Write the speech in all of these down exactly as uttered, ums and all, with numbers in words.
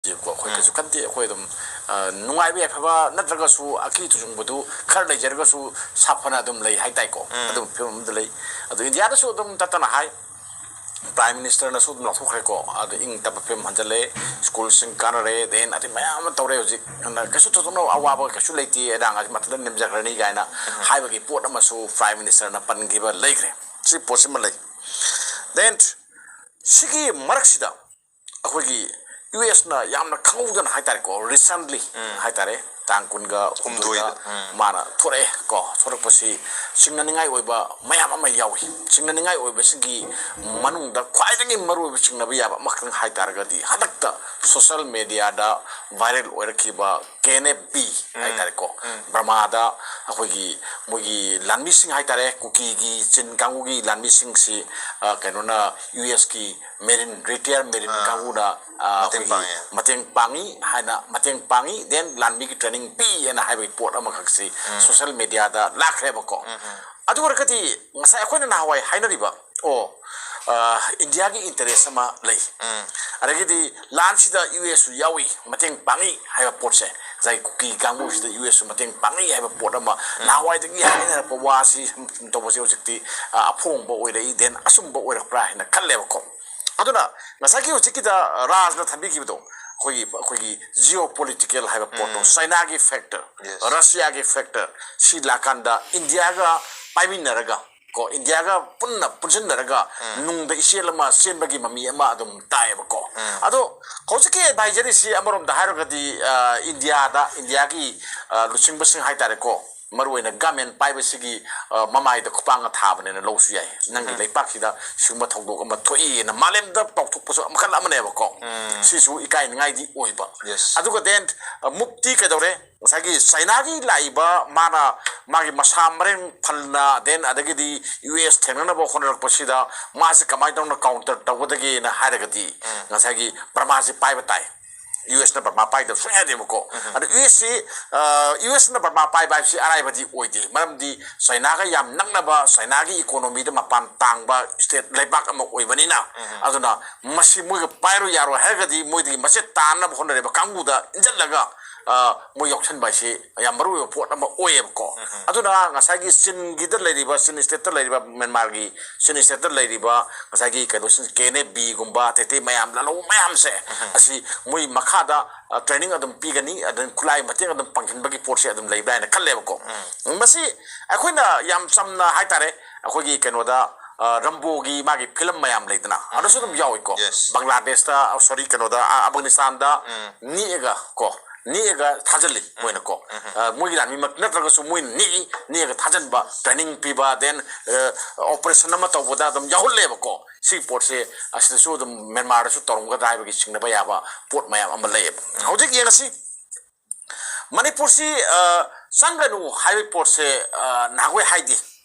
ꯀꯣ ꯑꯩꯈꯣꯏ ꯀꯩꯁꯨ ꯈꯟꯗꯦ꯫ ꯑꯩꯈꯣꯏ ꯑꯗꯨꯝ ꯅꯨꯡꯉꯥꯏꯕ ꯌꯥꯏꯐꯕ ꯅꯠꯇ꯭ꯔꯒꯁꯨ ꯑꯀꯤ ꯇꯨꯖꯨꯡꯕꯗꯨ ꯈꯔ ꯂꯩꯖꯔꯒꯁꯨ ꯁꯥꯐꯅ ꯑꯗꯨꯝ ꯂꯩ ꯍꯥꯏꯇꯥꯏꯀꯣ꯫ ꯑꯗꯨꯝꯕ ꯐꯤꯕꯝ ꯑꯃꯗ ꯂꯩ꯫ ꯑꯗꯨ ꯏꯟꯗꯤꯌꯥꯗꯁꯨ ꯑꯗꯨꯝ ꯇꯠꯇꯅ ꯍꯥꯏ꯫ ꯄ꯭ꯔꯥꯏꯝ ꯃꯤꯅꯤꯁꯇꯔꯅꯁꯨ ꯑꯗꯨꯝ ꯂꯥꯎꯊꯣꯛꯈ꯭ꯔꯦꯀꯣ꯫ ꯑꯗꯨ ꯏꯪ ꯇꯞꯄ ꯐꯤꯕꯝ ꯍꯟꯖꯜꯂꯦ꯫ ꯁ꯭ꯀꯨꯜꯁꯤꯡ ꯀꯥꯟꯅꯔꯦ꯫ ꯗꯦꯟ ꯑꯗꯩ ꯃꯌꯥꯝ ꯑꯃ ꯇꯧꯔꯦ꯫ ꯍꯧꯖꯤꯛ ꯑꯗꯨꯅ ꯀꯩꯁꯨ ꯊꯣꯏꯗꯣꯛꯅ ꯑꯋꯥꯕ ꯀꯩꯁꯨ ꯂꯩꯇꯦ꯫ ꯑꯩꯅ ꯉꯥꯏꯍꯥꯛ ꯃꯊꯟꯇ ꯅꯦꯝꯖꯈ꯭ꯔꯅꯤ ꯀꯥꯏꯅ ꯍꯥꯏꯕꯒꯤ ꯄꯣꯠ ꯑꯃꯁꯨ ꯄ꯭ꯔꯥꯏꯝ ꯃꯤꯅꯤꯁꯇꯔꯅ ꯄꯟꯈꯤꯕ ꯂꯩꯈ꯭ꯔꯦ꯫ ꯁꯤ ꯄꯣꯠꯁꯤꯃ ꯂꯩ꯫ ꯗꯦꯟ ꯁꯤꯒꯤ ꯃꯔꯛꯁꯤꯗ ꯑꯩꯈꯣꯏꯒꯤ ꯌꯨ ꯑꯦꯁꯅ ꯌꯥꯝꯅ ꯈꯪꯍꯧꯗꯅ ꯍꯥꯏꯇꯥꯔꯦꯀꯣ, ꯔꯤꯁꯦꯟꯠꯂꯤ ꯍꯥꯏꯇꯥꯔꯦ, ꯇꯥꯡ ꯀꯨꯟꯒ ꯍꯨꯝꯗꯣꯏꯗ ꯃꯥꯅ ꯊꯣꯔꯛꯑꯦ ꯀꯣ꯫ ꯊꯣꯔꯛꯄꯁꯤ ꯆꯤꯡꯅꯅꯤꯡꯉꯥꯏ ꯑꯣꯏꯕ ꯃꯌꯥꯝ ꯑꯃ ꯌꯥꯎꯏ꯫ ꯆꯤꯡꯅꯅꯤꯡꯉꯥꯏ ꯑꯣꯏꯕꯁꯤꯒꯤ ꯃꯅꯨꯡꯗ ꯈ꯭ꯋꯥꯏꯗꯒꯤ ꯃꯔꯨꯑꯣꯏꯕ ꯆꯤꯡꯅꯕ ꯌꯥꯕ ꯑꯃꯈꯛꯇꯪ ꯍꯥꯏꯇꯥꯔꯒꯗꯤ, ꯍꯟꯗꯛꯇ ꯁꯣꯁꯦꯜ ꯃꯦꯗꯤꯌꯥꯗ ꯚꯥꯏꯔꯦꯜ ꯑꯣꯏꯔꯛꯈꯤꯕ ꯀꯦ ꯑꯦꯟ ꯑꯦꯐ ꯕꯤ ꯍꯥꯏꯇꯥꯔꯦꯀꯣ, ꯕꯔꯃꯥꯗ ꯑꯩꯈꯣꯏꯒꯤ ꯃꯣꯏꯒꯤ ꯂꯥꯟꯃꯤꯁꯤꯡ ꯍꯥꯏꯇꯥꯔꯦ, ꯀꯨꯀꯤꯒꯤ ꯆꯤꯟ ꯀꯥꯡꯕꯨꯒꯤ ꯂꯥꯟꯃꯤꯁꯤꯡꯁꯤ, ꯑ, ꯀꯩꯅꯣꯅ, ꯌꯨ ꯑꯦꯁꯀꯤ ꯃꯦꯔꯤꯟ, ꯔꯤꯇꯥꯌꯔ ꯃꯦꯔꯤꯟ ꯀꯥꯡꯕꯨꯅ, ꯑ, ꯑꯩꯈꯣꯏꯒꯤ ꯃꯇꯦꯡ ꯄꯥꯡꯉꯤ ꯍꯥꯏꯅ, ꯃꯇꯦꯡ ꯄꯥꯡꯉꯤ, ꯗꯦꯟ ꯂꯥꯟꯃꯤꯒꯤ ꯇ꯭ꯔꯦꯅꯤꯡ ꯄꯤ ꯍꯥꯏꯅ ꯍꯥꯏꯕꯒꯤ ꯄꯣꯠ ꯑꯃꯈꯛꯁꯤ ꯁꯣꯁꯦꯜ ꯃꯦꯗꯤꯌꯥꯗ ꯂꯥꯛꯈ꯭ꯔꯦꯕꯀꯣ꯫ ꯑꯗꯨ ꯑꯣꯏꯔꯒꯗꯤ ꯉꯁꯥꯏ ꯑꯩꯈꯣꯏꯅ ꯅꯍꯥꯟꯋꯥꯏ ꯍꯥꯏꯅꯔꯤꯕ, ꯑꯣ, ꯑ, ꯏꯟꯗꯤꯌꯥꯒꯤ ꯏꯟꯇꯔꯦꯁ ꯑꯃ ꯂꯩ, ꯑꯗꯒꯤꯗꯤ ꯂꯥꯟꯁꯤꯗ ꯌꯨ ꯑꯦꯁꯁꯨ ꯌꯥꯎꯏ, ꯃꯇꯦꯡ ꯄꯥꯡꯉꯤ ꯍꯥꯏꯕ ꯄꯣꯠꯁꯦ, ꯉꯁꯥꯏꯒꯤ ꯀꯨꯀꯤ ꯀꯥꯡꯕꯨꯁꯤꯗ ꯌꯨ ꯑꯦꯁꯁꯨ ꯃꯇꯦꯡ ꯄꯥꯡꯉꯤ ꯍꯥꯏꯕ ꯄꯣꯠ ꯑꯃ ꯅꯍꯥꯟꯋꯥꯏꯗꯒꯤ ꯍꯥꯏꯅꯔꯛꯄ ꯋꯥꯁꯤ ꯁꯨꯝ ꯇꯧꯕꯁꯦ ꯍꯧꯖꯤꯛꯇꯤ, ꯑ, ꯑꯐꯣꯡꯕ ꯑꯣꯏꯔꯛꯏ, ꯗꯦꯟ ꯑꯆꯨꯝꯕ ꯑꯣꯏꯔꯛꯄ꯭ꯔꯥ ꯍꯥꯏꯅ ꯈꯜꯂꯦꯕꯀꯣ꯫ ꯑꯗꯨꯅ ꯉꯁꯥꯏꯒꯤ ꯍꯧꯖꯤꯛꯀꯤꯗ ꯔꯥꯖꯅ ꯊꯝꯕꯤꯈꯤꯕꯗꯣ, ꯑꯩꯈꯣꯏꯒꯤ, ꯑꯩꯈꯣꯏꯒꯤ ꯖꯤꯑꯣ ꯄꯣꯂꯤꯇꯤꯀꯦꯜ ꯍꯥꯏꯕ ꯄꯣꯠꯇꯣ, ꯆꯥꯏꯅꯥꯒꯤ ꯐꯦꯛꯇꯔ, ꯔꯁꯤꯌꯥꯒꯤ ꯐꯦꯛꯇꯔ, ꯁꯤ ꯂꯥꯛꯀꯥꯟꯗ ꯏꯟꯗꯤꯌꯥꯒ ꯄꯥꯏꯃꯤꯟꯅꯔꯒ ꯀꯣ, ꯏꯟꯗꯤꯌꯥꯒ ꯄꯨꯟꯅ ꯄꯨꯟꯁꯤꯟꯅꯔꯒ ꯅꯨꯡꯗ ꯏꯆꯦꯜ ꯑꯃ ꯆꯦꯟꯕꯒꯤ ꯃꯃꯤ ꯑꯃ ꯑꯗꯨꯝ ꯇꯥꯏꯌꯦꯕꯀꯣ꯫ ꯑꯗꯣ ꯍꯧꯖꯤꯛꯀꯤ ꯑꯦꯗꯚꯥꯏꯖꯔꯤꯁꯤ ꯑꯃꯔꯣꯝꯗ ꯍꯥꯏꯔꯒꯗꯤ, ꯑ, ꯏꯟꯗꯤꯌꯥꯗ, ꯏꯟꯗꯤꯌꯥꯒꯤ, ꯑ, ꯂꯨꯆꯤꯡꯕꯁꯤꯡ ꯍꯥꯏꯇꯥꯔꯦꯀꯣ, ꯃꯔꯨꯑꯣꯏꯅ ꯒꯃꯦꯟ ꯄꯥꯏꯕꯁꯤꯒꯤ, ꯑ, ꯃꯃꯥꯏꯗ ꯈꯨꯄꯥꯡꯅ ꯊꯥꯕꯅꯦꯅ ꯂꯧꯁꯨ ꯌꯥꯏ꯫ ꯅꯪꯒꯤ ꯂꯩꯄꯥꯛꯁꯤꯗ ꯁꯤꯒꯨꯝꯕ ꯊꯧꯗꯣꯛ ꯑꯃ ꯊꯣꯛꯏꯅ ꯃꯥꯂꯦꯝꯗ ꯄꯥꯎꯊꯣꯛꯄꯁꯨ ꯃꯈꯜ ꯑꯃꯅꯦꯕꯀꯣ꯫ ꯁꯤꯁꯨ ꯏꯀꯥꯏꯅꯤꯡꯉꯥꯏꯗꯤ ꯑꯣꯏꯕ꯫ ꯑꯗꯨꯒ ꯗꯦꯟ, ꯑ, ꯃꯨꯞꯇꯤ ꯀꯩꯗꯧꯔꯦ? ꯉꯁꯥꯏꯒꯤ ꯆꯥꯏꯅꯥꯒꯤ ꯂꯥꯛꯏꯕ ꯃꯥꯅ ꯃꯥꯒꯤ ꯃꯁꯥ ꯃꯔꯦꯡ ꯐꯜꯅ, ꯗꯦꯟ ꯑꯗꯒꯤꯗꯤ ꯌꯨ ꯑꯦꯁ ꯊꯦꯡꯅꯅꯕ ꯍꯣꯠꯅꯔꯛꯄꯁꯤꯗ ꯃꯥꯁꯦ ꯀꯃꯥꯏꯅ ꯇꯧꯅ ꯀꯥꯎꯟꯇꯔ ꯇꯧꯒꯗꯒꯦꯅ ꯍꯥꯏꯔꯒꯗꯤ ꯉꯁꯥꯏꯒꯤ ꯕꯔꯃꯥꯁꯤ ꯄꯥꯏꯕ ꯇꯥꯏ꯫ ꯌꯨ ꯑꯦꯁꯅ ꯕꯔꯃꯥ ꯄꯥꯏꯗꯕ ꯁꯨꯡꯌꯥ ꯌꯥꯗꯦꯕꯀꯣ꯫ ꯑꯗꯣ ꯌꯨ ꯑꯦꯁꯁꯤ, ꯌꯨ ꯑꯦꯁꯅ ꯕꯔꯃꯥ ꯄꯥꯏꯕ ꯍꯥꯏꯕꯁꯤ ꯑꯔꯥꯏꯕꯗꯤ ꯑꯣꯏꯗꯦ꯫ ꯃꯔꯝꯗꯤ ꯆꯥꯏꯅꯥꯒ ꯌꯥꯝ ꯅꯛꯅꯕ, ꯆꯥꯏꯅꯥꯒꯤ ꯏꯀꯣꯅꯣꯃꯤꯗ ꯃꯄꯥꯟ ꯇꯥꯡꯕ ꯁ꯭ꯇꯦꯠ, ꯂꯩꯕꯥꯛ ꯑꯃ ꯑꯣꯏꯕꯅꯤꯅ, ꯑꯗꯨꯅ ꯃꯁꯤ ꯃꯣꯏꯒ ꯄꯥꯏꯔꯣꯏ ꯌꯥꯔꯣꯏ ꯍꯥꯏꯔꯒꯗꯤ ꯃꯣꯏꯗꯒꯤ ꯃꯆꯦꯠ ꯇꯥꯅꯕ ꯍꯣꯠꯅꯔꯤꯕ ꯀꯥꯡꯕꯨꯗ ꯏꯟꯖꯜꯂꯒ, ꯑ, ꯃꯣꯏ ꯌꯥꯎꯁꯟꯕ ꯍꯥꯏꯁꯤ ꯌꯥꯝ ꯃꯔꯨ ꯑꯣꯏꯕ ꯄꯣꯠ ꯑꯃ ꯑꯣꯏꯌꯦꯕꯀꯣ꯫ ꯑꯗꯨꯅ ꯉꯁꯥꯏꯒꯤ ꯆꯤꯟꯒꯤꯗ ꯂꯩꯔꯤꯕ, ꯆꯤꯟ ꯁ꯭ꯇꯦꯠꯇ ꯂꯩꯔꯤꯕ, ꯃ꯭ꯌꯥꯟꯃꯥꯔꯒꯤ ꯆꯤꯟ ꯁ꯭ꯇꯦꯠꯇ ꯂꯩꯔꯤꯕ ꯉꯁꯥꯏꯒꯤ ꯀꯩꯅꯣꯁꯤꯡ, ꯀꯦ ꯑꯦꯟ ꯑꯦ ꯕꯤꯒꯨꯝꯕ, ꯇꯦꯇꯦ ꯃꯌꯥꯝ, ꯂꯥꯂꯧ ꯃꯌꯥꯝꯁꯦ, ꯑꯁꯤ ꯃꯣꯏ ꯃꯈꯥꯗ, ꯑ, ꯇ꯭ꯔꯦꯅꯤꯡ ꯑꯗꯨꯝ ꯄꯤꯒꯅꯤ, ꯑꯗꯨꯝ ꯈꯨꯠꯂꯥꯏ ꯃꯇꯦꯡ ꯑꯗꯨꯝ ꯄꯥꯡꯁꯤꯟꯕꯒꯤ ꯄꯣꯠꯁꯦ ꯑꯗꯨꯝ ꯂꯩꯕ꯭ꯔꯥ ꯍꯥꯏꯅ ꯈꯜꯂꯦꯕꯀꯣ꯫ ꯃꯁꯤ ꯑꯩꯈꯣꯏꯅ ꯌꯥꯝ ꯆꯝꯅ ꯍꯥꯏꯇꯥꯔꯦ, ꯑꯩꯈꯣꯏꯒꯤ ꯀꯩꯅꯣꯗ, ꯑ, ꯔꯝꯕꯣꯒꯤ ꯃꯥꯒꯤ ꯐꯤꯂꯝ ꯃꯌꯥꯝ ꯂꯩꯗꯅ, ꯑꯗꯨꯁꯨ ꯑꯗꯨꯝ ꯌꯥꯎꯏꯀꯣ꯫ Yes. ꯕꯪꯒ꯭ꯂꯥꯗꯦꯁꯇ, ꯑ, ꯁꯣꯔꯤ, ꯀꯩꯅꯣꯗ, ꯑ, ꯑꯐꯒꯥꯅꯤꯁꯇꯥꯟꯗ ꯅꯦꯛꯑꯒ ꯀꯣ, ꯅꯦꯛꯑꯒ ꯊꯥꯖꯤꯜꯂꯤ ꯃꯣꯏꯅ ꯀꯣ꯫ ꯑ, ꯃꯣꯏꯒꯤ ꯂꯥꯟꯃꯤꯃꯛ ꯅꯠꯇ꯭ꯔꯒꯁꯨ ꯃꯣꯏꯅ ꯅꯦꯛꯏ, ꯅꯦꯛꯑꯒ ꯊꯥꯖꯤꯟꯕ, ꯇ꯭ꯔꯦꯅꯤꯡ ꯄꯤꯕ, then, ꯑ, ꯑꯣꯄꯔꯦꯁꯟ ꯑꯃ ꯇꯧꯕꯗ ꯑꯗꯨꯝ ꯌꯥꯎꯍꯜꯂꯦꯕꯀꯣ꯫ ꯁꯤꯒꯤ ꯄꯣꯠꯁꯦ ꯑꯁꯤꯗꯁꯨ ꯑꯗꯨꯝ ꯃ꯭ꯌꯥꯟꯃꯥꯔꯗꯁꯨ ꯇꯧꯔꯝꯒꯗ꯭ꯔꯥ ꯍꯥꯏꯕꯒꯤ ꯆꯤꯡꯅꯕ ꯌꯥꯕ ꯄꯣꯠ ꯃꯌꯥꯝ ꯑꯃ ꯂꯩꯌꯦꯕ꯫ ꯍꯧꯖꯤꯛ ꯌꯦꯡꯉꯁꯤ, ꯃꯅꯤꯄꯨꯔꯁꯤ, ꯑ, ꯆꯪꯒꯅꯨ ꯍꯥꯏꯕꯒꯤ ꯄꯣꯠꯁꯦ, ꯑ, ꯅꯍꯥꯟꯋꯥꯏ ꯍꯥꯏꯗꯦ,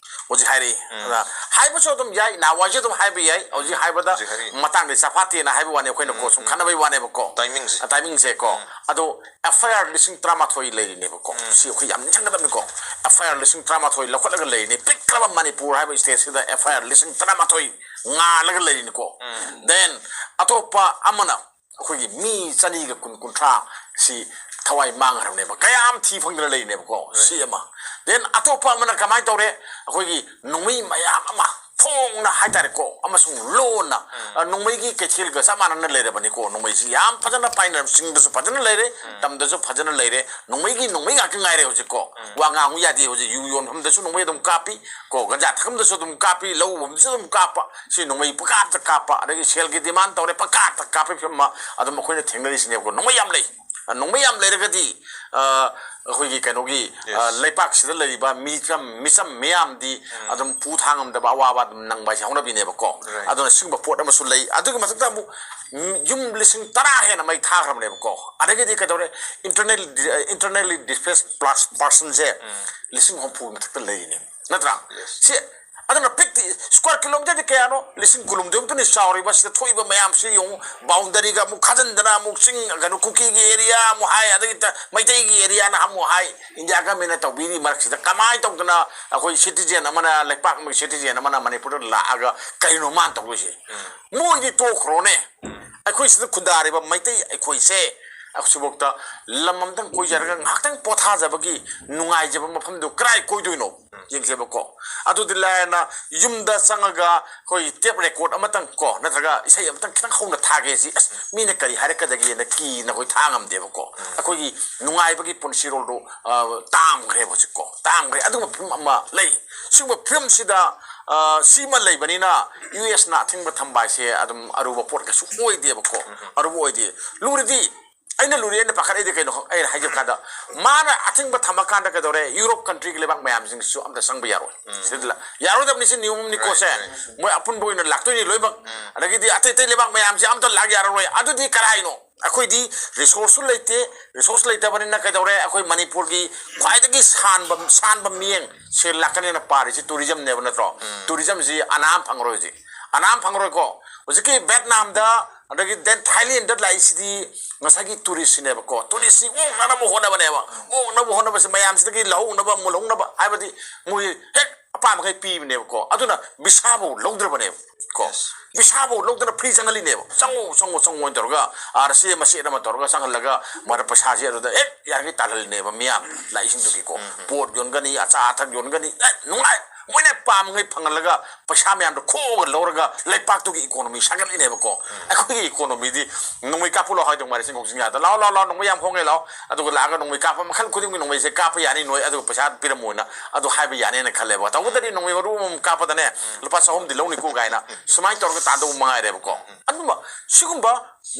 ꯍꯧꯖꯤꯛ ꯍꯥꯏꯔꯛꯏ꯫ ꯑꯗ ꯍꯥꯏꯕꯁꯨ ꯑꯗꯨꯝ ꯌꯥꯏ, ꯅꯍꯥꯟꯋꯥꯏꯁꯨ ꯑꯗꯨꯝ ꯍꯥꯏꯕ ꯌꯥꯏ, ꯍꯧꯖꯤꯛ ꯍꯥꯏꯕꯗ ꯍꯧꯖꯤꯛ ꯍꯥꯏꯔꯛꯏ꯫ ꯃꯇꯥꯡꯗ ꯆꯐꯥꯠꯇꯦꯅ ꯍꯥꯏꯕ ꯋꯥꯅꯤ, ꯑꯩꯈꯣꯏꯅ ꯀꯣ ꯁꯨꯝ ꯈꯟꯅꯕꯒꯤ ꯋꯥꯅꯦꯕꯀꯣ꯫ ꯇꯥꯏꯃꯤꯡꯁꯦ꯫ ꯑ, ꯇꯥꯏꯃꯤꯡꯁꯦ ꯀꯣ꯫ ꯑꯗꯣ ꯑꯦꯐ ꯑꯥꯏ ꯑꯥꯔ ꯂꯤꯁꯤꯡ ꯇꯔꯥꯃꯥꯊꯣꯏ ꯂꯩꯔꯤꯅꯦꯕꯀꯣ꯫ ꯁꯤ ꯑꯩꯈꯣꯏ ꯌꯥꯝ ꯅꯤꯡꯁꯤꯡꯒꯗꯕꯅꯤꯀꯣ꯫ ꯑꯦꯐ ꯑꯥꯏ ꯑꯥꯔ ꯂꯤꯁꯤꯡ ꯇꯔꯥꯃꯥꯊꯣꯏ ꯂꯧꯈꯠꯂꯒ ꯂꯩꯔꯤꯅꯤ꯫ ꯄꯤꯛꯈ꯭ꯔꯕ ꯃꯅꯤꯄꯨꯔ ꯍꯥꯏꯕ ꯁ꯭ꯇꯦꯠꯁꯤꯗ ꯑꯦꯐ ꯑꯥꯏ ꯑꯥꯔ ꯂꯤꯁꯤꯡ ꯇꯔꯥꯃꯥꯊꯣꯏ ꯉꯥꯜꯂꯒ ꯂꯩꯔꯤꯅꯤꯀꯣ꯫ Then ꯑꯇꯣꯞꯄ ꯑꯃꯅ ꯑꯩꯈꯣꯏꯒꯤ ꯃꯤ ꯆꯅꯤꯒ ꯀꯨꯟ, ꯀꯨꯟꯊ꯭ꯔꯥ ꯁꯤ ꯊꯋꯥꯏ ꯃꯥꯡꯈ꯭ꯔꯕꯅꯦꯕ, ꯀꯌꯥꯝ ꯊꯤ ꯐꯪꯗꯅ ꯂꯩꯔꯤꯅꯦꯕꯀꯣ꯫ ꯁꯤ ꯑꯃ꯫ Then ꯑꯇꯣꯞꯄ ꯑꯃꯅ ꯀꯃꯥꯏꯅ ꯇꯧꯔꯦ? ꯑꯩꯈꯣꯏꯒꯤ ꯅꯣꯡꯃꯩ ꯃꯌꯥꯝ ꯑꯃ ꯐꯣꯡꯅ ꯍꯥꯏꯇꯥꯔꯦꯀꯣ, ꯑꯃꯁꯨꯡ ꯂꯣꯟꯅ, ꯑ, ꯅꯣꯡꯃꯩꯒꯤ ꯀꯩꯊꯦꯜꯒ ꯆꯞ ꯃꯥꯟꯅꯅ ꯂꯩꯔꯕꯅꯤꯀꯣ꯫ ꯅꯣꯡꯃꯩꯁꯤ ꯌꯥꯝ ꯐꯖꯅ ꯄꯥꯏꯅꯔꯝ, ꯆꯤꯡꯗꯁꯨ ꯐꯖꯅ ꯂꯩꯔꯦ, ꯇꯝꯗꯁꯨ ꯐꯖꯅ ꯂꯩꯔꯦ꯫ ꯅꯣꯡꯃꯩꯒꯤ ꯅꯣꯡꯃꯩ ꯉꯥꯛꯇ ꯉꯥꯏꯔꯦ ꯍꯧꯖꯤꯛꯀꯣ꯫ ꯋꯥ ꯉꯥꯡꯉꯨ ꯌꯥꯗꯦ ꯍꯧꯖꯤꯛ, ꯌꯨ ꯌꯣꯟꯐꯝꯗꯁꯨ ꯅꯣꯡꯃꯩ ꯑꯗꯨꯝ ꯀꯥꯞꯄꯤ ꯀꯣ, ꯒꯟꯖꯥ ꯊꯛꯐꯝꯗꯁꯨ ꯑꯗꯨꯝ ꯀꯥꯞꯄꯤ, ꯂꯧ ꯎꯕꯗꯁꯨ ꯑꯗꯨꯝ ꯀꯥꯞꯄ, ꯁꯤ ꯅꯣꯡꯃꯩ ꯄꯪꯀꯥꯞꯇ ꯀꯥꯞꯄ, ꯑꯗꯒꯤ ꯁꯦꯜꯒꯤ ꯗꯤꯃꯥꯟ ꯇꯧꯔꯦ, ꯄꯪꯀꯥꯞꯇ ꯀꯥꯞꯄꯒꯤ ꯐꯤꯕꯝ ꯑꯃ ꯑꯗꯨꯝ ꯑꯩꯈꯣꯏꯅ ꯊꯦꯡꯅꯔꯤꯁꯤꯅꯦꯕꯀꯣ꯫ ꯅꯣꯡꯃꯩ ꯌꯥꯝ ꯂꯩ꯫ ꯑ, ꯅꯣꯡꯃꯩ ꯌꯥꯝ ꯂꯩꯔꯒꯗꯤ, ꯑ, ꯑꯩꯈꯣꯏꯒꯤ ꯀꯩꯅꯣꯒꯤ, ꯑ, Yes. ꯂꯩꯄꯥꯛꯁꯤꯗ ꯂꯩꯔꯤꯕ ꯃꯤꯆꯝ, ꯃꯤꯆꯝ ꯃꯤꯌꯥꯝꯗꯤ ꯑꯗꯨꯝ ꯄꯨ ꯊꯥꯡ ꯉꯝꯗꯕ ꯑꯋꯥꯕ ꯑꯗꯨꯝ ꯅꯪꯕ ꯍꯥꯏꯁꯦ ꯍꯧꯅꯕꯤꯅꯦꯕꯀꯣ꯫ Right. ꯑꯗꯨꯅ ꯁꯤꯒꯨꯝꯕ ꯄꯣꯠ ꯑꯃꯁꯨ ꯂꯩ꯫ ꯑꯗꯨꯒꯤ ꯃꯊꯛꯇ ꯑꯃꯨꯛ, ꯎꯝ, ꯌꯨꯝ ꯂꯤꯁꯤꯡ ꯇꯔꯥ ꯍꯦꯟꯅ ꯃꯩ ꯊꯥꯈ꯭ꯔꯕꯅꯦꯕꯀꯣ꯫ ꯑꯗꯒꯤꯗꯤ ꯀꯩꯗꯧꯔꯦ? Internal, internally displaced plus personꯁꯦ ꯂꯤꯁꯤꯡ ꯍꯨꯝꯐꯨꯒꯤ ꯃꯊꯛꯇ ꯂꯩꯔꯤꯅꯦ, ꯅꯠꯇ꯭ꯔꯥ? Yes. ꯁꯤ ꯑꯗꯨꯅ ꯄꯤꯛꯇꯤ, ꯁ꯭ꯀ꯭ꯋꯥꯔ ꯀꯤꯂꯣꯃꯤꯇꯔꯗꯤ ꯀꯌꯥꯅꯣ? ꯂꯤꯁꯤꯡ ꯀꯨꯟꯍꯨꯝꯗꯣꯏꯃꯨꯛꯇꯅꯤ ꯆꯥꯎꯔꯤꯕ꯫ ꯁꯤꯗ ꯊꯣꯛꯏꯕ ꯃꯌꯥꯝꯁꯤ ꯌꯦꯡꯉꯨ, ꯕꯥꯎꯟꯗꯔꯤꯒ ꯑꯃꯨꯛ ꯈꯥꯖꯤꯟꯗꯅ, ꯑꯃꯨꯛ ꯆꯤꯡ, ꯀꯩꯅꯣ, ꯀꯨꯀꯤꯒꯤ ꯑꯦꯔꯤꯌꯥ ꯑꯃꯨꯛ ꯍꯥꯏ, ꯑꯗꯒꯤ ꯇ-, ꯃꯩꯇꯩꯒꯤ ꯑꯦꯔꯤꯌꯥꯅ ꯑꯃꯨꯛ ꯍꯥꯏ꯫ ꯏꯟꯗꯤꯌꯥ ꯒꯃꯦꯟꯅ ꯇꯧꯕꯤꯔꯤ ꯃꯔꯛꯁꯤꯗ ꯀꯃꯥꯏꯅ ꯇꯧꯗꯅ ꯑꯩꯈꯣꯏ ꯁꯤꯇꯤꯖꯦꯟ ꯑꯃꯅ, ꯂꯩꯄꯥꯛ ꯑꯃꯒꯤ ꯁꯤꯇꯤꯖꯦꯟ ꯑꯃꯅ ꯃꯅꯤꯄꯨꯔꯗ ꯂꯥꯛꯑꯒ ꯀꯔꯤꯅꯣ ꯃꯥꯅ ꯇꯧꯗꯣꯏꯁꯦ? ꯃꯣꯏꯗꯤ ꯇꯣꯛꯈ꯭ꯔꯣꯅꯦ, ꯑꯩꯈꯣꯏ ꯁꯤꯗ ꯈꯨꯟꯗꯥꯔꯤꯕ ꯃꯩꯇꯩ ꯑꯩꯈꯣꯏꯁꯦ ꯑꯁꯤꯐꯥꯎꯗ ꯂꯝ ꯑꯃꯇꯪ ꯀꯣꯏꯖꯔꯒ ꯉꯥꯏꯍꯥꯛꯇꯪ ꯄꯣꯊꯥꯖꯕꯒꯤ ꯅꯨꯡꯉꯥꯏꯖꯕ ꯃꯐꯝꯗꯨ ꯀꯗꯥꯏ ꯀꯣꯏꯗꯣꯏꯅꯣ? ꯌꯦꯡꯁꯦꯕꯀꯣ꯫ ꯑꯗꯨꯗꯤ ꯂꯥꯏꯔꯅ ꯌꯨꯝꯗ ꯆꯪꯉꯒ ꯑꯩꯈꯣꯏ ꯇꯦꯞ ꯔꯦꯀꯣꯔꯠ ꯑꯃꯇꯪ ꯀꯣ, ꯅꯠꯇ꯭ꯔꯒ ꯏꯁꯩ ꯑꯃꯇꯪ ꯈꯤꯇꯪ ꯍꯧꯅ ꯊꯥꯒꯦ ꯁꯤ, ꯑꯁ, ꯃꯤꯅ ꯀꯔꯤ ꯍꯥꯏꯔꯛꯀꯗꯒꯦꯅ ꯀꯤꯅ ꯑꯩꯈꯣꯏ ꯊꯥ ꯉꯝꯗꯦꯕꯀꯣ꯫ ꯑꯩꯈꯣꯏꯒꯤ ꯅꯨꯡꯉꯥꯏꯕꯒꯤ ꯄꯨꯟꯁꯤꯔꯣꯜꯗꯣ, ꯑ, ꯇꯥꯡꯈ꯭ꯔꯦꯕ ꯍꯧꯖꯤꯛꯀꯣ, ꯇꯥꯡꯈ꯭ꯔꯦ꯫ ꯑꯗꯨꯒꯨꯝꯕ ꯐꯤꯕꯝ ꯑꯃ ꯂꯩ꯫ ꯁꯤꯒꯨꯝꯕ ꯐꯤꯕꯝꯁꯤꯗ, ꯑ, ꯁꯤꯃ ꯂꯩꯕꯅꯤꯅ ꯌꯨ ꯑꯦꯁꯅ ꯑꯊꯤꯡꯕ ꯊꯝꯕ ꯍꯥꯏꯁꯦ ꯑꯗꯨꯝ ꯑꯔꯨꯕ ꯄꯣꯠ ꯀꯩꯁꯨ ꯑꯣꯏꯗꯦꯕꯀꯣ꯫ ꯑꯔꯨꯕ ꯑꯣꯏꯗꯦ꯫ ꯂꯨꯔꯤꯗꯤ, ꯑꯩꯅ ꯂꯨꯔꯤ, ꯑꯩꯅ ꯄꯥꯈꯠꯂꯤꯗꯤ ꯀꯩꯅꯣ ꯑꯩꯅ ꯍꯥꯏꯖꯕ ꯀꯥꯟꯗ, ꯃꯥꯅ ꯑꯊꯤꯡꯕ ꯊꯝꯃꯀꯥꯟꯗ ꯀꯩꯗꯧꯔꯦ? ꯌꯨꯔꯣꯞ ꯀꯟꯇ꯭ꯔꯤꯒꯤ ꯂꯩꯕꯥꯛ ꯃꯌꯥꯝꯁꯤꯡꯁꯤꯁꯨ ꯑꯝꯇ ꯆꯪꯕ ꯌꯥꯔꯣꯏ꯫ ꯁꯤꯗ ꯂ-, ꯌꯥꯔꯣꯏꯗꯕꯅꯤ꯫ ꯁꯤ ꯅꯤꯌꯣꯝ ꯑꯃꯅꯤꯀꯣ꯫ ꯁꯦ, ꯃꯣꯏ ꯑꯄꯨꯟꯕ ꯑꯣꯏꯅ ꯂꯥꯛꯇꯣꯏꯅꯤ ꯂꯣꯏꯅꯃꯛ꯫ ꯑꯗꯒꯤꯗꯤ ꯑꯇꯩ ꯑꯇꯩ ꯂꯩꯕꯥꯛ ꯃꯌꯥꯝꯁꯦ ꯑꯝꯇ ꯂꯥꯛ ꯌꯥꯔꯔꯣꯏ꯫ ꯑꯗꯨꯗꯤ ꯀꯔꯥꯏꯅꯣ? ꯑꯩꯈꯣꯏꯗꯤ ꯔꯤꯁꯣꯔꯁꯁꯨ ꯂꯩꯇꯦ꯫ ꯔꯤꯁꯣꯔꯁ ꯂꯩꯇꯕꯅꯤꯅ ꯀꯩꯗꯧꯔꯦ? ꯑꯩꯈꯣꯏ ꯃꯅꯤꯄꯨꯔꯒꯤ ꯈ꯭ꯋꯥꯏꯗꯒꯤ ꯁꯥꯟꯕ, ꯁꯥꯟꯕ ꯃꯤꯠꯌꯦꯡ ꯁꯦ ꯂꯥꯛꯀꯅꯦꯅ ꯄꯥꯔꯤꯁꯤ ꯇꯨꯔꯤꯖꯝꯅꯦꯕ, ꯅꯠꯇ꯭ꯔꯣ? ꯇꯨꯔꯤꯖꯝꯁꯤ ꯑꯅꯥ ꯑꯃ ꯐꯪꯉꯔꯣꯏ ꯍꯧꯖꯤꯛ꯫ ꯑꯅꯥ ꯑꯃ ꯐꯪꯉꯔꯣꯏꯀꯣ꯫ ꯍꯧꯖꯤꯛꯀꯤ ꯚꯦꯠꯅꯥꯝꯗ, ꯑꯗꯒꯤ then ꯊꯥꯏꯂꯦꯟꯗ ꯂꯥꯛꯏꯁꯤꯗꯤ ꯉꯁꯥꯏꯒꯤ ꯇꯨꯔꯤꯁꯁꯤꯅꯦꯕꯀꯣ꯫ ꯇꯨꯔꯤꯁꯁꯤ ꯑꯣꯛꯅꯅꯕ ꯍꯣꯠꯅꯕꯅꯦꯕ꯫ ꯑꯣꯛꯅꯕ ꯍꯣꯠꯅꯕꯁꯤ ꯃꯌꯥꯝꯁꯤꯗꯒꯤ ꯂꯧꯍꯧꯅꯕ, ꯃꯨꯜꯍꯧꯅꯕ ꯍꯥꯏꯕꯗꯤ ꯃꯣꯏ ꯍꯦꯛ ꯑꯄꯥꯝꯕꯈꯩ ꯄꯤꯕꯅꯦꯕꯀꯣ꯫ ꯑꯗꯨꯅ ꯚꯤꯁꯥꯐꯧ ꯂꯧꯗ꯭ꯔꯕꯅꯦꯕ ꯀꯣ꯫ ꯚꯤꯁꯥꯐꯧ ꯂꯧꯗꯅ ꯐ꯭ꯔꯤ ꯆꯪꯍꯜꯂꯤꯅꯦꯕ꯫ "ꯆꯪꯉꯣ, ꯆꯪꯉꯣ, ꯆꯪꯉꯣ" ꯍꯥꯏꯅ ꯇꯧꯔꯒ, ꯑꯥꯗ ꯆꯦ ꯃꯆꯦꯠ ꯑꯃ ꯇꯧꯔꯒ ꯆꯪꯍꯜꯂꯒ, ꯃꯥꯅ ꯄꯩꯁꯥꯁꯦ ꯑꯗꯨꯗ ꯍꯦꯛ ꯌꯥꯔꯤꯈꯩ ꯇꯥꯜꯍꯜꯂꯤꯅꯦꯕ ꯃꯤꯌꯥꯝ ꯂꯥꯛꯏꯁꯤꯡꯗꯨꯒꯤꯀꯣ꯫ ꯄꯣꯠ ꯌꯣꯟꯒꯅꯤ, ꯑꯆꯥ ꯑꯊꯛ ꯌꯣꯟꯒꯅꯤ, ꯑꯦ, ꯅꯨꯡꯉꯥꯏ꯫ ꯃꯣꯏꯅ ꯄꯥꯝꯃꯤꯉꯩ ꯐꯪꯍꯜꯂꯒ, ꯄꯩꯁꯥ ꯃꯌꯥꯝꯗꯣ ꯈꯣꯛꯑꯒ ꯂꯧꯔꯒ ꯂꯩꯄꯥꯛꯇꯨꯒꯤ ꯏꯀꯣꯅꯣꯃꯤ ꯁꯥꯒꯠꯂꯤꯅꯦꯕꯀꯣ꯫ ꯑꯩꯈꯣꯏꯒꯤ ꯏꯀꯣꯅꯣꯃꯤꯗꯤ ꯅꯣꯡꯃꯩ ꯀꯥꯞꯄꯨ ꯂꯥꯎ ꯍꯥꯏꯗꯧ ꯉꯥꯏꯔꯦ ꯆꯤꯡꯈꯣꯡ ꯆꯤꯡꯌꯥꯗ꯫ "ꯂꯥꯛꯑꯣ, ꯂꯥꯛꯑꯣ, ꯂꯥꯛꯑꯣ, ꯅꯣꯡꯃꯩ ꯌꯥꯝ ꯍꯣꯡꯉꯦ, ꯂꯥꯛꯑꯣ"꯫ ꯑꯗꯨꯒ ꯂꯥꯛꯑꯒ ꯅꯣꯡꯃꯩ ꯀꯥꯞꯄ ꯃꯈꯜ ꯈꯨꯗꯤꯡꯒꯤ ꯅꯣꯡꯃꯩꯁꯦ ꯀꯥꯞꯄ ꯌꯥꯅꯤ ꯅꯣꯏ, ꯑꯗꯨꯒ ꯄꯩꯁꯥ ꯄꯤꯔꯝꯃꯣꯅ ꯑꯗꯨ ꯍꯥꯏꯕ ꯌꯥꯅꯦꯅ ꯈꯜꯂꯦꯕ꯫ ꯇꯧꯕꯇꯗꯤ ꯅꯣꯡꯃꯩ ꯃꯔꯨ ꯑꯃꯃꯝ ꯀꯥꯞꯄꯗꯅꯦ ꯂꯨꯄꯥ ꯆꯍꯨꯝꯗꯤ ꯂꯧꯅꯤꯀꯣ ꯀꯥꯏꯅ ꯁꯨꯃꯥꯏꯅ ꯇꯧꯔꯒ ꯇꯥꯟꯗꯧꯕ ꯃꯉꯥꯏꯔꯦꯕꯀꯣ꯫ ꯑꯗꯨꯝꯕ ꯁꯤꯒꯨꯝꯕ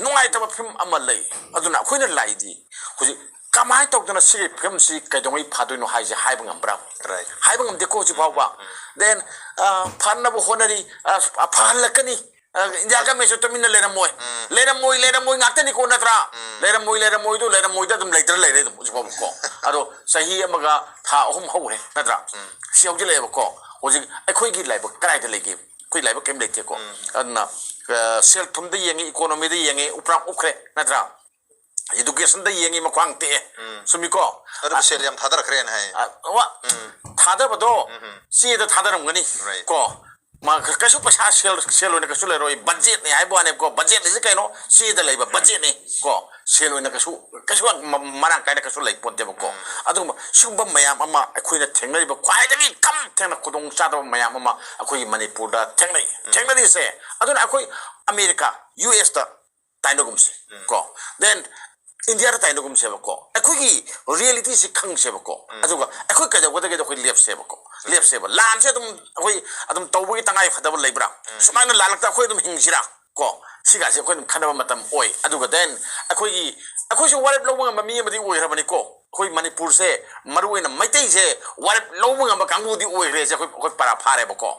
ꯅꯨꯡꯉꯥꯏꯇꯕ ꯐꯤꯕꯝ ꯑꯃ ꯂꯩ꯫ ꯑꯗꯨꯅ ꯑꯩꯈꯣꯏꯅ ꯂꯥꯛꯏꯗꯤ ꯍꯧꯖꯤꯛ ꯀꯃꯥꯏꯅ ꯇꯧꯗꯅ ꯁꯤꯒꯤ ꯐꯤꯕꯝꯁꯤ ꯀꯩꯗꯧꯉꯩ ꯐꯥꯗꯣꯏꯅꯣ ꯍꯥꯏꯁꯦ ꯍꯥꯏꯕ ꯉꯝꯕ꯭ꯔꯥ? ꯍꯥꯏꯕ ꯉꯝꯗꯦꯀꯣ ꯍꯧꯖꯤꯛ ꯐꯥꯎꯕ꯫ Then, ꯑ, ꯐꯅꯕ ꯍꯣꯠꯅꯔꯤ, ꯑ, ꯐꯍꯜꯂꯛꯀꯅꯤ꯫ ꯑ, ꯏꯟꯗꯤꯌꯥ ꯒꯃꯦꯟꯁꯨ ꯇꯨꯃꯤꯟꯅ ꯂꯩꯔꯝꯃꯣꯏ꯫ ꯂꯩꯔꯝꯃꯣꯏ, ꯂꯩꯔꯝꯃꯣꯏ ꯉꯥꯛꯇꯅꯤꯀꯣ, ꯅꯠꯇ꯭ꯔꯥ? ꯂꯩꯔꯝꯃꯣꯏ, ꯂꯩꯔꯝꯃꯣꯏꯗꯣ, ꯂꯩꯔꯝꯃꯣꯏꯗ ꯑꯗꯨꯝ ꯂꯩꯇ꯭ꯔ ꯂꯩꯔꯦ ꯑꯗꯨꯝ ꯍꯧꯖꯤꯛ ꯐꯥꯎꯕꯀꯣ꯫ ꯑꯗꯣ ꯆꯍꯤ ꯑꯃꯒ ꯊꯥ ꯑꯍꯨꯝ ꯍꯧꯔꯦ, ꯅꯠꯇ꯭ꯔꯥ? ꯁꯤ ꯍꯧꯖꯤꯜꯂꯛꯑꯦꯕꯀꯣ꯫ ꯍꯧꯖꯤꯛ ꯑꯩꯈꯣꯏꯒꯤ ꯂꯥꯏꯕꯛ ꯀꯗꯥꯏꯗ ꯂꯩꯒꯦ? ꯑꯩꯈꯣꯏ ꯂꯥꯏꯕꯛ ꯀꯔꯤꯝ ꯂꯩꯇꯦꯀꯣ꯫ ꯑꯗꯨꯅ, ꯑ, ꯁꯦꯜ ꯊꯨꯝꯗ ꯌꯦꯡꯉꯤ, ꯏꯀꯣꯅꯣꯃꯤꯗ ꯌꯦꯡꯉꯤ, ꯎꯄ꯭ꯔꯥꯡ ꯎꯞꯈ꯭ꯔꯦ, ꯅꯠꯇ꯭ꯔꯥ? ꯏꯗꯨꯀꯦꯁꯟꯗ ꯌꯦꯡꯉꯤ, ꯃꯈ꯭ꯋꯥꯡ ꯇꯦꯛꯑꯦ꯫ ꯆꯨꯝꯃꯤꯀꯣ? ꯑꯗꯨꯕꯨ ꯁꯦꯜ ꯌꯥꯝ ꯊꯥꯗꯔꯛꯈ꯭ꯔꯦꯅ ꯍꯥꯏ꯫ ꯑ, ꯋꯥ, ꯊꯥꯗꯕꯗꯣ ꯆꯦꯗ ꯊꯥꯗꯔꯝꯒꯅꯤ꯫ ꯀꯣ, ꯃꯥ ꯀꯩꯁꯨ ꯄꯩꯁꯥ ꯁꯦꯜ, ꯁꯦꯜ ꯑꯣꯏꯅ ꯀꯩꯁꯨ ꯂꯩꯔꯣꯏ, ꯕꯖꯦꯠꯅꯤ ꯍꯥꯏꯕ ꯋꯥꯅꯦꯕꯀꯣ꯫ ꯕꯖꯦꯠ ꯍꯥꯏꯁꯦ ꯀꯩꯅꯣ? ꯆꯦꯗ ꯂꯩꯕ ꯕꯖꯦꯠꯅꯤ ꯀꯣ꯫ ꯁꯦꯜ ꯑꯣꯏꯅ ꯀꯩꯁꯨ, ꯀꯩꯁꯨ ꯌꯥꯝ ꯃ-, ꯃꯔꯥꯡ ꯀꯥꯏꯅ ꯀꯩꯁꯨ ꯂꯩ ꯄꯣꯟꯇꯦꯕꯀꯣ꯫ ꯑꯗꯨꯒꯨꯝꯕ ꯁꯤꯒꯨꯝꯕ ꯃꯌꯥꯝ ꯑꯃ ꯑꯩꯈꯣꯏꯅ ꯊꯦꯡꯅꯔꯤꯕ ꯈ꯭ꯋꯥꯏꯗꯒꯤ ꯈꯝ ꯊꯦꯡꯅ ꯈꯨꯗꯣꯡ ꯆꯥꯗꯕ ꯃꯌꯥꯝ ꯑꯃ ꯑꯩꯈꯣꯏꯒꯤ ꯃꯅꯤꯄꯨꯔꯗ ꯊꯦꯡꯅꯩ, ꯊꯦꯡꯅꯔꯤꯁꯦ꯫ ꯑꯗꯨꯅ ꯑꯩꯈꯣꯏ ꯑꯃꯦꯔꯤꯀꯥ, ꯌꯨ ꯑꯦꯁꯇ ꯇꯥꯏꯅꯒꯨꯝꯁꯦ ꯀꯣ, then ꯏꯟꯗꯤꯌꯥꯗ ꯇꯥꯏꯅꯒꯨꯝꯁꯦꯕꯀꯣ꯫ ꯑꯩꯈꯣꯏꯒꯤ ꯔꯤꯌꯦꯂꯤꯇꯤꯁꯤ ꯈꯪꯁꯦꯕꯀꯣ꯫ ꯑꯗꯨꯒ ꯑꯩꯈꯣꯏ ꯀꯩꯗꯧꯒꯗꯒꯦꯗꯣ ꯑꯩꯈꯣꯏ ꯂꯦꯞꯁꯦꯕꯀꯣ꯫ ꯂꯦꯞꯁꯦꯕ꯫ ꯂꯥꯟꯁꯦ ꯑꯗꯨꯝ ꯑꯩꯈꯣꯏ ꯑꯗꯨꯝ ꯇꯧꯕꯒꯤ ꯇꯉꯥꯏ ꯐꯗꯕ ꯂꯩꯕ꯭ꯔꯥ? ꯁꯨꯃꯥꯏꯅ ꯂꯥꯜꯂꯛꯇ ꯑꯩꯈꯣꯏ ꯑꯗꯨꯝ ꯍꯤꯡꯁꯤꯔꯥ? ꯀꯣ, ꯁꯤꯒꯥꯁꯦ ꯑꯩꯈꯣꯏ ꯑꯗꯨꯝ ꯈꯟꯅꯕ ꯃꯇꯝ ꯑꯣꯏ꯫ ꯑꯗꯨꯒ then ꯑꯩꯈꯣꯏꯒꯤ, ꯑꯩꯈꯣꯏꯁꯨ ꯋꯥꯔꯦꯞ ꯂꯧꯕ ꯉꯝꯕ ꯃꯤ ꯑꯃꯗꯤ ꯑꯣꯏꯈ꯭ꯔꯕꯅꯤꯀꯣ꯫ ꯑꯩꯈꯣꯏ ꯃꯅꯤꯄꯨꯔꯁꯦ, ꯃꯔꯨꯑꯣꯏꯅ ꯃꯩꯇꯩꯁꯦ, ꯋꯥꯔꯦꯞ ꯂꯧꯕ ꯉꯝꯕ ꯀꯥꯡꯕꯨꯗꯤ ꯑꯣꯏꯈ꯭ꯔꯦꯁꯦ ꯑꯩꯈꯣꯏ, ꯑꯩꯈꯣꯏ ꯄꯔꯥ ꯐꯥꯔꯦꯕꯀꯣ꯫